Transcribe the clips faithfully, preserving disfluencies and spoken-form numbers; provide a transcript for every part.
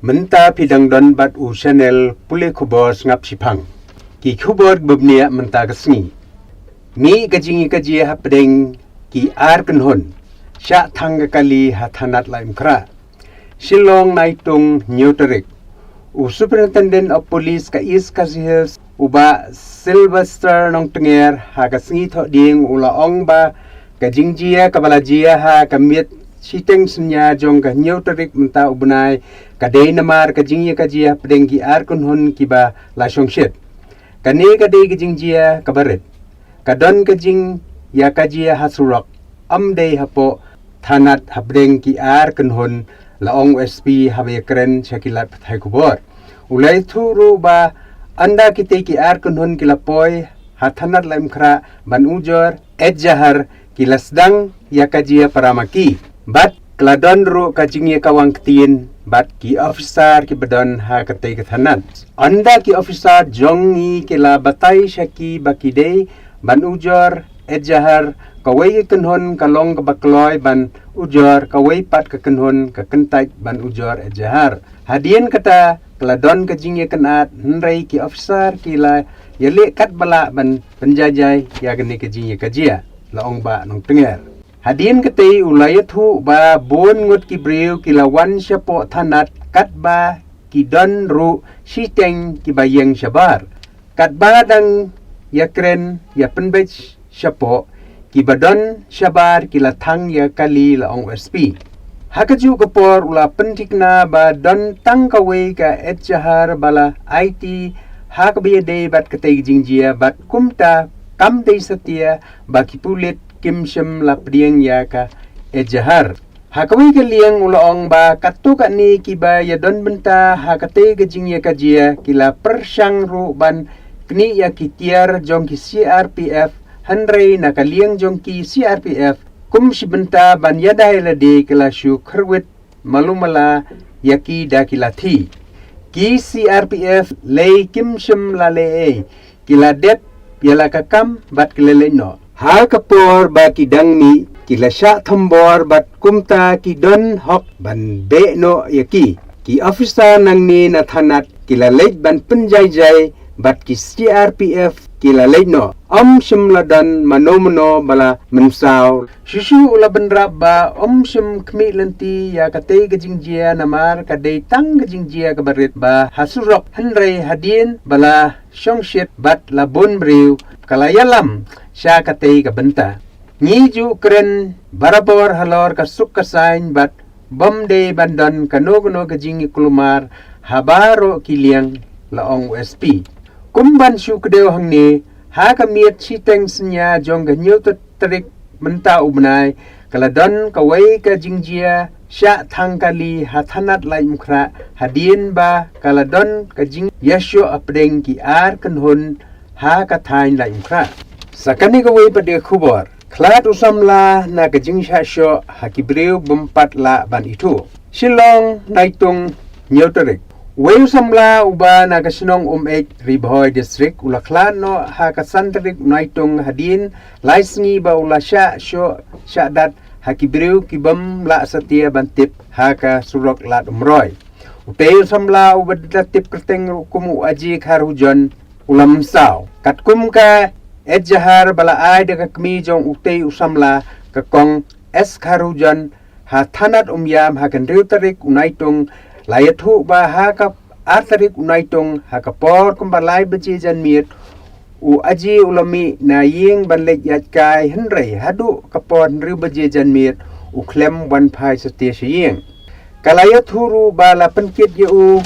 Mynta phi dang don bad u channel pule khubor sngap shiphang. Ki khubor ba bniah mynta ka sngi. Mih ka jingïakajia hapdeng ki ar kynhun shah thang ka kali ha thanat Laitumkhrah. Shillong, Naitung, hynñiew tarik. U Superintendent of Police ka East Khasi Hills, u Bah Sylvester Nongtnger, ha ka sngi Thohdieng u la ong ba ka jingjia kaba la jia ha ka miet shiteng synñia jong ka hynñiew tarik mynta u bnai ka dei namar ka jingïakajia hapdeng ki ar kynhun kiba la shongshit. Kane ka dei ka jingjia kaba rit. Ka don ka jingïakajia ha surok, ym dei hapoh thanat hapdeng ki ar kynhun, la ong u S P haba ïakren sha ki lad pathai khubor. U la ïathuh ruh ba ynda kitei ki ar kynhun ki la poi ha thanat Laitumkhrah ban ujor ejahar, ki la sdang ïakajia para ma ki. Bad ka la don ruh ka jingïakawang ktien bad ki officer kiba don ha katei ka thanat. Ynda ki officer jong ngi ki la batai sha ki ba ki dei ban ujor ejahar, kawei ka kynhun ka long kaba kloi ban ujor, kawei pat ka kynhun ka kyntait ban ujor ejahar. Hadien kata ka la don ka jingïakynad, hynrei ki officer ki la ïaleh katba lah ban pynjaijai ïa kane ka jingïakajia, la ong Bah Nongtnger. Hadien katei u la ïathuh ba bun ngut ki briew ki la wan shapoh thanat katba ki don ruh shiteng kiba ïeng shabar. Katba dang ïakren ïa pynbeit shapoh, kiba don shabar ki la thang ïa kali, la ong u S P. Ha kajuh ka por u la pynthikna ba don tang kawei ka ejahar ba la aiti ha kaba ïadei bad katei ka jingjia bad kumta kam dei satia ba ki pulit kim shym la pdiang ïa ka ejahar. Ha kawei ka liang u la ong ba katto katne kiba ïadon bynta ha katei ka jingïakajia ki la pyrshang ruh ban knieh ïa ki tiar jong ki C R P F, hynrei na ka liang jong ki C R P F kum shi bynta ban ïada ïa lade ki la shu kyrwit malu mala ïa ki da ki lathi. Ki C R P F lei kim shym la leh ei, ki la dep ïa la ka kam bad ki la leit noh. Ha ka por ba ki dang mih ki la shah thombor bad kumta ki don hok ban beh noh ïa ki. Ki officer nangne na thanat ki la leit ban pynjaijai bad ki C R P F ki la leit noh. Ym shym la don mano mano ba la mynsaw. Shuh shuh u la bynrap ba ym shym khmih lynti ïa katei ka jingjia namar ka dei tang ka jingjia kaba rit ba ha surok, hynrei hadien ba la shongshit bad la bun briew ka la ïalam sha katei ka bynta. Ngi ju kren barabor halor ka suk ka saiñ bad bym dei ban don kano kano ka jingïakulmar ha baroh ki liang, la ong u S P. Kum ban shu kdew hangne, ha ka miet shiteng synñia jong ka hynñiew tarik mynta u bnai ka la don kawei ka jingjia shah thang kali ha thanat Laitumkhrah hadien ba ka la don ka jingïashoh hapdeng ki ar kynhun ha ka thaiñ Laitumkhrah. Sa kane kawei pat ka khubor. Khlad u samla na ka jingshah shoh ha ki briew bym pat lah ban ithuh. Shillong, Naitung, hynñiew tarik. Wei u samla uba na ka shnong Umeit, Ri Bhoi District, u la khlad noh ha ka san tarik Naitung hadien lai sngi ba u la shah shoh shah dat ha ki briew ki bym lah satia ban tip ha ka surok Lad Umroi. Utei u samla uba da tip kyrteng ruh kum u Aji Kharhujon u la mynsaw. Katkum ka ejahar ba la ai da ka kmie jong utei u samla, ka Kong S Kharhujon, ha thanat Umiam ha ka hynriew tarik u Naitung, la ïathuh ba ha ka ar tarik u Naitung ha ka por kumba lai baje janmiet u Aji u la mih na ïing ban leit ïaid kai, hynrei haduh ka por hynriew baje janmiet u khlem wan phai satia sha ïing. Ka la ïathuh ruh ba la pynkit ïa u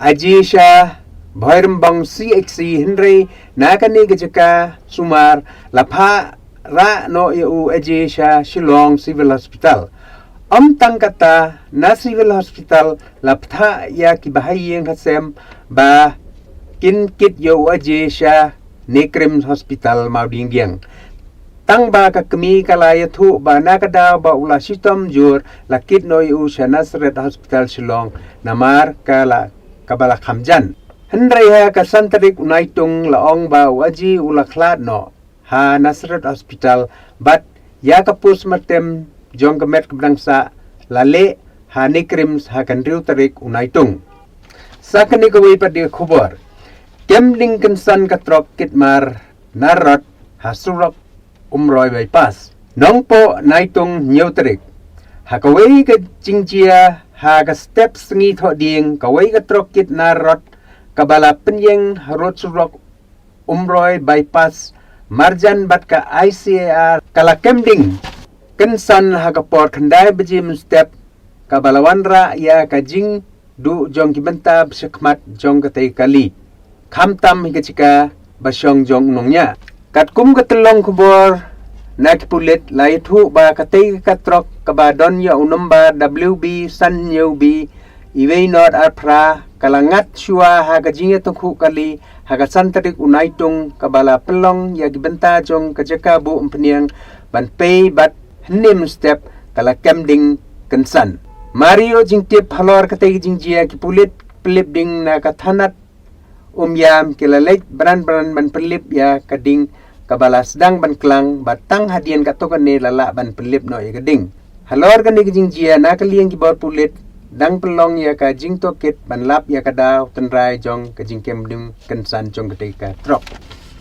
Aji sha Bhoirymbong C H C, hynrei na kane ka jaka sumar la phah rah noh ïa u Aji sha Shillong Civil Hospital. Ym tang kata, na Civil Hospital la pynthah ïa ki bahaïing hasem ba kin kit ïa u Aji sha NEIGRIHMS Hospital Mawdiangdiang. Tang ba ka kmie ka la ïathuh ba na ka daw ba u la shitom jur la kit noh ïa u sha Nazareth Hospital Shillong namar ka la, kaba la kham jan. Hynrei ha ka san tarik u Naitung la ong ba u Aji u la khlad noh ha Nazareth Hospital bad ïa ka postmortem jong ka met ka bneng sah la leh ha NEIGRIHMS ha ka hynriew tarik u Naitung. Sa kane kawei pat de ka khubor. Kem ding kynsan ka trok kit mar na rot ha surok Umroi Bypass. Nongpoh Naitung hynñiew tarik. Ha kawei ka jingjia ha ka step sngi Thohdieng, kawei ka trok kit na rot kaba la pynïeng ha rot surok Umroi Bypass marjan bad ka I C A R ka la kem ding kynsan ha ka por khyndai baje mynstep, kaba la wanrah ïa ka jingduh jong ki bynta ba shakhmat jong katei ka kali, khamtam hi ka jaka ba shong jong u nongñiah. Katkum ka tyllong khubor na ki pulit, la ïathuh ba katei ka trok kaba don ïa u nombar W B san hynñiew B wei nod ar phra ka la ngat shuwa ha ka jingïatyngkhuh kali ha ka san tarik u Naitung, kaba la pynlong ïa ki bynta jong ka jaka buh umphniang ban pei bad hynne mynstep ka la kem ding kynsan. Mar ïoh jingtip halor katei ka jingjia, ki pulit pynlip ding na ka thanat Umïam ki la leit bran bran ban pynlip ïa ka ding kaba la sdang ban klang, bad tang hadien katto katne la lah ban pynlip noh ïa ka ding. Halor kane ka jingjia, na ka liang ki bor pulit dang pynlong ïa ka jingtohkit ban lap ïa ka daw tynrai jong ka jingkem ding kynsan jong katei ka trok.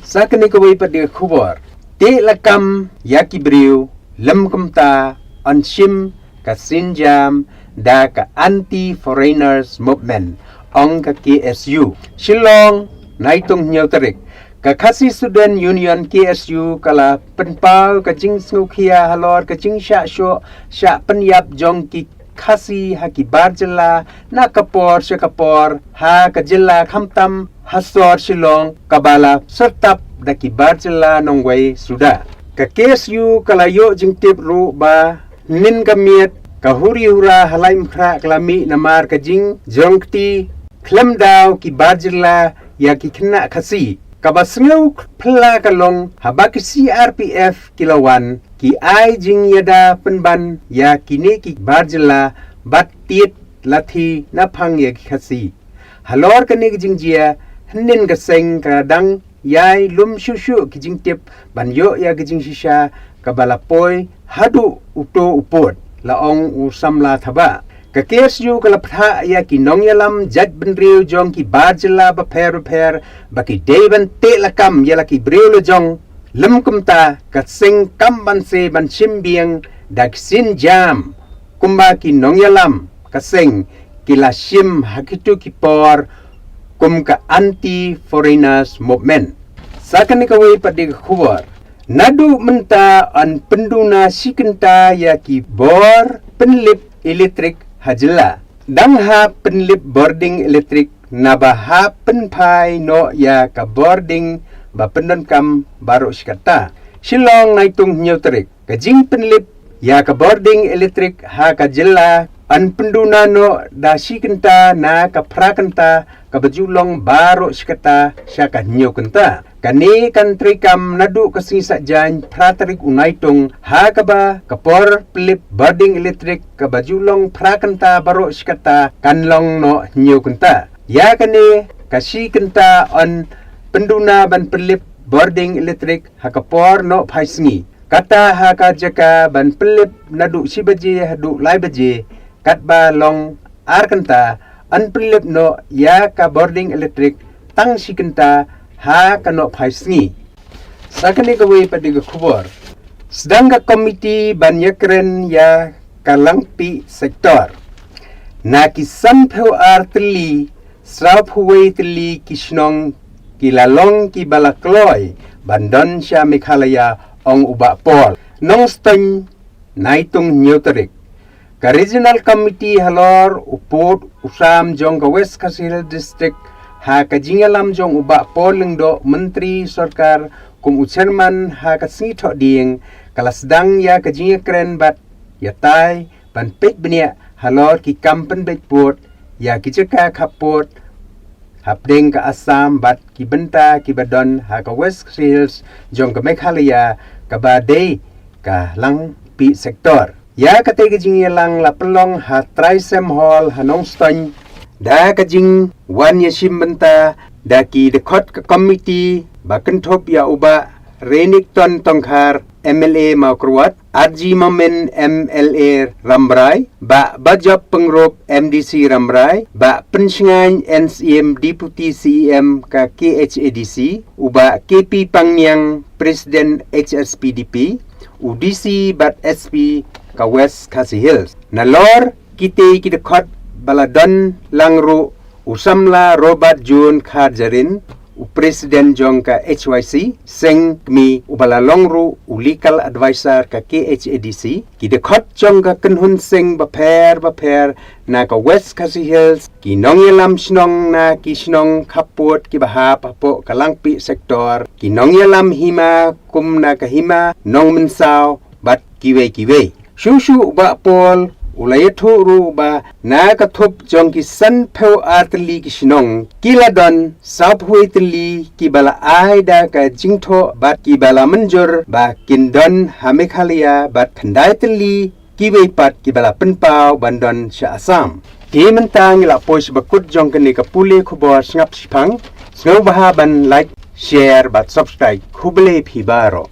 Sa kane kawei pat de ka khubor. Teh lakam ïa ki briew lym kumta yn shim ka Xinjiang da ka Anti Foreigners Movement, ong ka K S U. Shillong, Naitung hynñiew tarik. Ka Khasi Student Union, K S U, ka la pynpaw ka jingsngewkhia halor ka jingshah shoh shah pynïap jong ki Khasi ha ki bar jylla na ka por sha ka por ha ka jylla, khamtam ha sor Shillong kaba la syrtap da ki bar jylla nongwei suda. Ka K S U ka la ïoh jingtip ruh ba hynnin ka miet ka huri hura ha Laitumkhrah ka la mih namar ka jingjrong kti khlem daw ki bar jylla ïa ki khynnah Khasi. Kaba sngewphylla ka long haba ki C R P F ki la wan, ki ai jingïada pynban ïa kine ki bar jylla bad tied lathi naphang ïa ki Khasi. Halor kane ka jingjia, hynnin ka seng ka dang ïai lum shuh shuh ki jingtip ban ïoh ïa ka jingshisha kaba la poi haduh uto u pud, la ong u samla thaba. Ka K S U ka la phah ïa ki nongïalam jaitbynriew jong ki bar jylla bapher bapher ba ki dei ban teh lakam ïa la ki briew la jong. Lym kumta, ka seng kam ban se ban shim biang da ki Xinjiang, kumba ki nongïalam ka seng ki la shim ha kito ki por kum ka Anti Foreigners Movement. Sa kane kawei pat de ka khubor. Naduh mynta yn pynduna shi kynta ïa ki bor pynlip elektrik ha jylla. Dang hap pynlip bording elektrik naba hap pynphai noh ïa ka bording ba pyndonkam baroh shi katta. Shillong, Naitung hynñiew tarik. Ka jingpynlip ïa ka bording elektrik ha ka jylla yn pynduna noh da shi kynta na ka phra kynta kaba ju long baroh shi katta sha ka hynñiew kynta. Kane kan treikam naduh ka sngi Saitjaiñ phra tarik u Naitung, ha kaba ka por pynlip bording elektrik kaba ju long phra kynta baroh shi katta kan long noh hynñiew kynta. Ïa kane ka shi kynta yn pynduna ban pynlip bording elektrik ha ka por nohphai sngi. Kata ha ka jaka ban pynlip naduh shi baje haduh lai baje, katba long ar kynta, yn pynlip noh ïa ka bording elektrik tang shi kynta ha ka nohphai sngi. Sa kane kawei pat de ka khubor. Sdang ka komiti ban ïakren ïa ka Langpih sektor. Na ki sanphew ar tylli, sawphew wei tylli ki shnong ki la long kiba la kloi ban don sha Meghalaya, ong u Bah Paul. Nongstoiñ, Naitung hynñiew tarik. Ka Regional Committee halor u pud u sam jong ka West Khasi Hills District, ha ka jingïalam jong u Bah Paul Lyngdoh, Myntri Sorkar kum u Chairman, ha ka sngi Thohdieng ka la sdang ïa ka jingïakren bad ïatai ban peit bniah halor ki kam pynbeit pud ïa ki jaka khap pud hapdeng ka Assam bad ki bynta kiba don ha ka West Khasi Hills jong ka Meghalaya, kaba dei ka Langpih sektor. Ïa katei ka jingïalang la pynlong ha Trisem Hall ha Nongstoiñ da ka jingwan ïashim bynta da ki dkhot ka komiti ba kynthup ïa u Bah Renikton Tongkhar, M L A Mawkyrwat, Arji Momin M L A Rambrai, Bah Bajop Pyngrope M D C Rambrai, Bah Pynshngaiñ N C M Deputy C E M ka K H A D C, u Bah K P Pangniang President H S P D P, u D C bad S P ka West Khasi Hills. Nalor kitei ki dkhot ba la don lang ruh u samla Robert John Kharjarin, u President jong ka H Y C, seng kmie, uba la long ruh u Legal Advisor ka K H A D C. Ki dkhot jong ka kynhun seng bapher bapher na ka West Khasi Hills, ki nongïalam shnong na ki shnong khappud kiba hap hapoh ka Langpih Sector, ki nongïalam hima kum na ka Hima Nongmynsaw bad kiwei kiwei. Shuh shuh Bah Paul u la ïathuh ruh ba na ka thup jong ki sanphew ar tylli ki shnong, ki la don sawphew tylli kiba la ai da ka jingthoh bad kiba la mynjur ba kin don ha Meghalaya, bad khyndai tylli kiwei pat kiba la pynpaw ban don sha Assam. Te mynta ngi la poi sha ba kut jong kane ka pule khubor sngap shiphang. Sngewbha ban like, share bad subscribe. Khublei phi baroh.